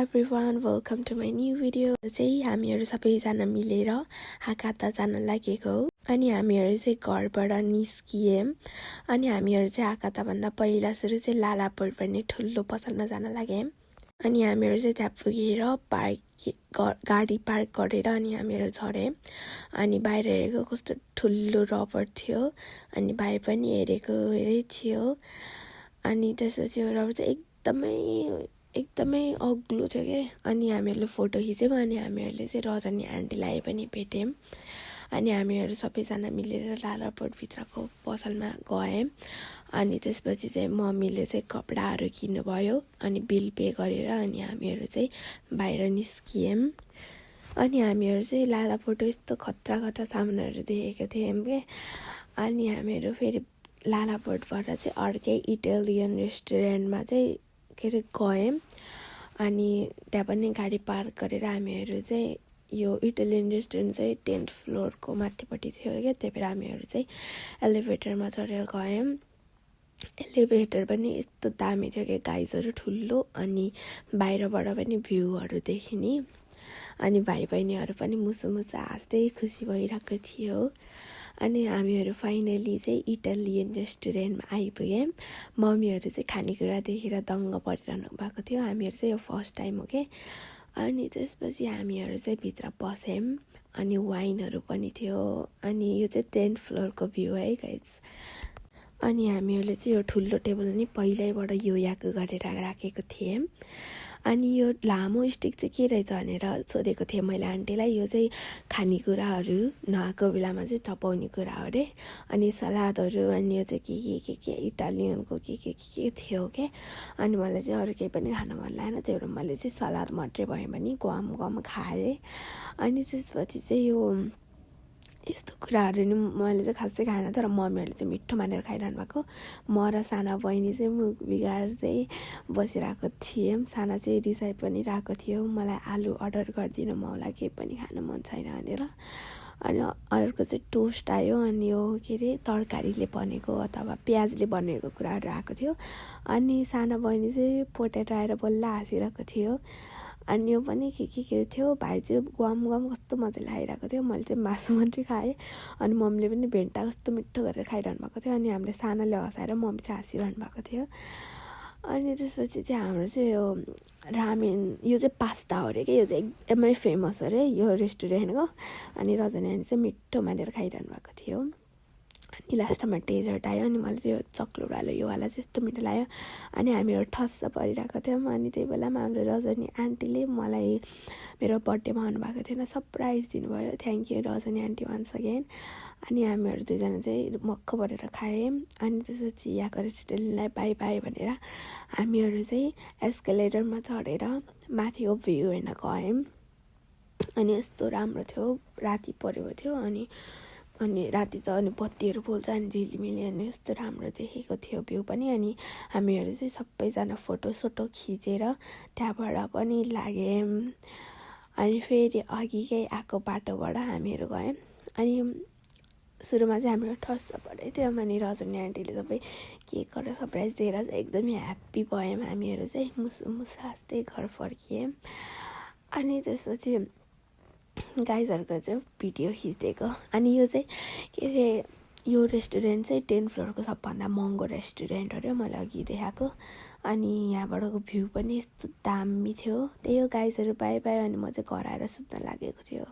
everyone, welcome to my new video. चाहिँ हामीहरू सबैजना मिलेर हाकाता जान लागेको हो अनि हामीहरू चाहिँ घरबाट निस्कियौं अनि हामीहरू चाहिँ हाकाता भन्दा पहिला सुरु चाहिँ लालापुर भन्ने ठुलो पसलमा जान लाग्यौं अनि हामीहरू चाहिँ त्यहाँ पुगेर गाडी पार्क गरेर अनि हामीहरू झर्यौं अनि बाहिर हेरेको कस्तो ठुलो रबर थियो अनि भाइ पनि हेरेकै थियो अनि त्यसपछि रबर चाहिँ एकदमै अग्लो थियो के अनि हामीहरूले फोटो खिच्यौं अनि हामीहरूले चाहिँ रजनी आन्टीलाई पनि भेट्यौं अनि हामीहरू सबैजना मिलेर लालापुर भित्रको पसलमा गयौं अनि त्यसपछि चाहिँ मम्मीले चाहिँ कपडाहरू किन्नु भयो अनि बिल पे गरेर अनि हामीहरू चाहिँ बाहिर निस्कियौं अनि हामीहरू चाहिँ लालापुरको यस्तो खतरा सामानहरू देखेको थियौं के अनि हामीहरू फेरि लालापुरबाट चाहिँ अर्कै इटालियन रेस्टुरेन्टमा चाहिँ गयौं अनि त्यहाँ पनि गाडी पार्क गरेर हामीहरू चाहिँ यो इटालियन रेस्टुरेन्ट चाहिँ 10th फ्लोरको माथिपट्टि थियो के त्यही भएर हामीहरू चाहिँ एलिभेटरमा चढेर गयौं एलिभेटर पनि यस्तो दामी थियो कि गाइजहरू ठुलो अनि बाहिरबाट पनि भ्यूहरू देखिने अनि भाइ बहिनीहरू पनि मुसु हाँस्दै खुसी भइरहेको थियो अनि हामीहरू फाइनली चाहिँ इटालियन रेस्टुरेन्टमा आइपुग्यौं मम्मीहरू चाहिँ खानेकुरा देखेर दङ्ग परिरहनु भएको थियो हामीहरू चाहिँ यो फर्स्ट टाइम हो के अनि त्यसपछि हामीहरू चाहिँ भित्र पस्यौं अनि वाइनहरू पनि थियो अनि यो चाहिँ 10th फ्लोरको भ्यू है गाइज अनि हामीहरूले चाहिँ यो ठुलो टेबल नि पहिल्यैबाट यो याक गरेर राखेको थियौं अनि यो लामो स्टिक चाहिँ के रहेछ भनेर सोधेको थिएँ मैले आन्टीलाई यो चाहिँ खानेकुराहरू नआएको बेलामा चाहिँ चपाउने कुरा हो रे अनि सलादहरू अनि यो चाहिँ के इटालियनको के थियो के अनि मलाई चाहिँ अरू केही पनि खान मन लागेन त्यही भएर मैले चाहिँ सलाद मात्रै भयो भने गम खाएँ अनि त्यसपछि चाहिँ यो यस्तो कुराहरू नि मैले चाहिँ खासै खाएन तर मम्मीहरूले चाहिँ मिठो मानेर खाइरहनु भएको म र साना बहिनी चाहिँ मुख बिगार्दै बसिरहेको थियौँ साना चाहिँ रिसाइ पनि रहेको थियो मलाई आलु अर्डर गरिदिनु मलाई केही पनि खान मन छैन भनेर अनि अर्को चाहिँ टोस्ट आयो अनि यो तरकारीले बनेको अथवा प्याजले बनेको कुराहरू आएको थियो अनि साना बहिनी चाहिँ पोटेटो आएर बल्ल हाँसिरहेको थियो अनि यो पनि के थियो भाइ चाहिँ गम कस्तो मजाले खाइरहेको थियो मैले चाहिँ मासु मात्रै खाएँ अनि मम्मीले पनि भेन्टा कस्तो मिठो गरेर खाइरहनु भएको थियो अनि हामीले सानाले हँसाएर मम्मी चाहिँ हाँसिरहनु भएको थियो अनि त्यसपछि चाहिँ हाम्रो चाहिँ यो रामेन यो चाहिँ पास्ता हो अरे कि यो चाहिँ एकदमै फेमस अरे यो रेस्टुरेन्टको अनि रजनी आन्टी चाहिँ मिठो मानेर खाइरहनु भएको थियो अनि लास्टमा डेजर्ट आयो अनि मैले चाहिँ यो चक्लेट वाला यो वाला चाहिँ यस्तो मिठो लाग्यो अनि हामीहरू ठस्स परिरहेको थियौँ अनि त्यही बेलामा हाम्रो रजनी आन्टीले मलाई मेरो बर्थडेमा आउनुभएको थिएन सरप्राइज दिनुभयो thank you Rajni aunty once again अनि हामीहरू दुईजना चाहिँ मक्ख परेर खायौँ अनि त्यसपछि यहाँको रेस्टुरेन्टलाई बाई बाई भनेर हामीहरू चाहिँ एस्केलेटरमा चढेर माथिको भ्यू हेर्न गयौँ अनि यस्तो राम्रो थियो राति परेको थियो अनि राति त अनि बत्तीहरू पोल्छ अनि झिलिमिली अनि यस्तो राम्रो देखेको थियो भ्यू पनि अनि हामीहरू चाहिँ सबैजना फोटो खिचेर त्यहाँबाट पनि लाग्यौँ अनि फेरि अघिकै आएको बाटोबाट हामीहरू गयौँ अनि सुरुमा चाहिँ हामीहरू ठस्स परेको थियो अनि रजनी आन्टीले सबै केकहरू सरप्राइज दिएर एकदमै ह्याप्पी भयौँ हामीहरू चाहिँ मुसु हाँस्दै घर फर्कियौँ अनि त्यसपछि गाइजहरूको चाहिँ भिडियो खिचिदिएको अनि यो चाहिँ यो रेस्टुरेन्ट चाहिँ 10th फ्लोरको सबभन्दा महँगो रेस्टुरेन्ट हो मैले अघि देखाएको अनि यहाँबाटको भ्यू पनि यस्तो दामी थियो त्यही हो गाइजहरू बाई बाई अनि म चाहिँ घर आएर सुत्न लागेको थियो